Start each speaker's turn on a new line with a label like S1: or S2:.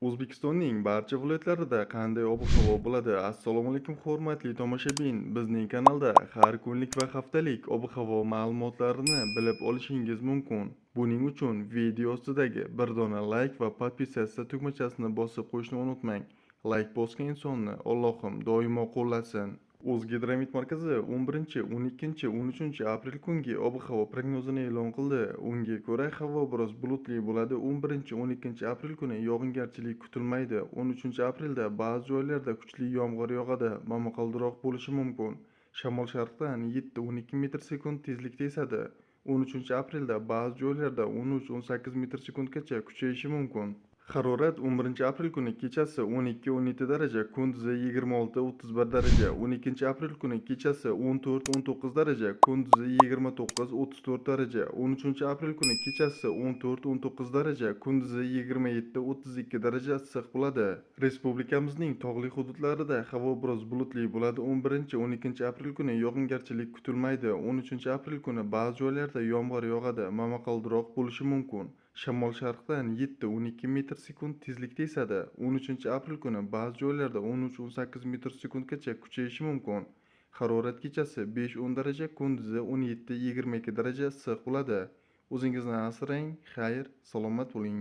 S1: O'zbekistonning barcha viloyatlarida qanday ob-havo bo'ladi? Assalomu alaykum, hurmatli tomoshabin. Bizning kanalda har kunlik va haftalik ob-havo ma'lumotlarini bilib olishingiz mumkin. Buning uchun video ostidagi bir dona like va podpisatsiya tugmachasini bosib qo'yishni unutmang. Like bosgan insonni Allohim doimo qo'llasin. O'zgidromet markazi 11, 12, 13 aprel kungi ob-havo prognozini e'lon qildi. Unga ko'ra, havo biroz bulutli bo'ladi. 11, 12 aprel kuni yog'ingarchilik kutilmaydi. 13 aprelda ba'zi joylarda kuchli yomg'ir yog'adi, momaqaldiroq bo'lishi mumkin. Shamol sharqdan 7-12 metr sekund tezlikda esadi. 13 aprelda ba'zi joylarda 13-18 metr sekundgacha kuchayishi mumkin. Harorat 11 aprel kuni kechasi 12-17 daraja, kunduzi 26-31 daraja. 12 aprel kuni kechasi 14-19 daraja, kunduzi 29-34 daraja. 13 aprel kuni kechasi 14-19 daraja, kunduzi 27-32 daraja issiq bo'ladi. Respublikamizning tog'li hududlarida havo biroz bulutli bo'ladi. 11, 12 aprel kuni yog'ingarchilik kutilmaydi. 13 aprel kuni ba'zi joylarda yomg'ir yog'adi, momaqaldiroq bo'lishi mumkin. Shamol sharqdan 7-12 metr sekund tezlikda esadi. 13 aprel kuni ba'zi joylarda 13-18 metr sekundgacha kuchayishi mumkin. Harorat kechasi 5-10 daraja, kunduzi 17-22 daraja issiq bo'ladi. O'zingizni asrang, xayr, salomat bo'ling.